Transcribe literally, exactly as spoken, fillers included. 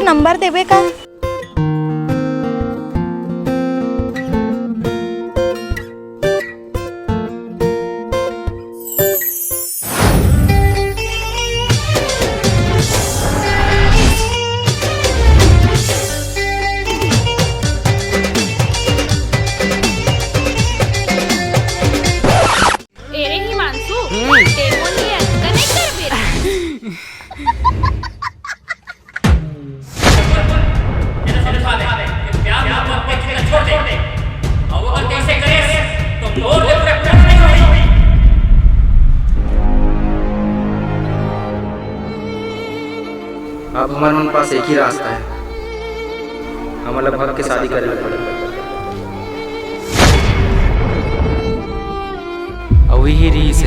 Number देबे का? ए रे हिमांशु, हम्म। ते मोर नियन कनेक्ट कर बेरा। तेला समझा दे कि प्यार मोहब्बत के चक्कर छोड़ दे। अउ अगर तैं अइसे करेस, तो तोर ले पूरा टूट नहीं होही। अब हमर मन पास एक ही रास्ता हे, हमन ला भग के शादी करे ला पड़ही। अउ इही रिहिस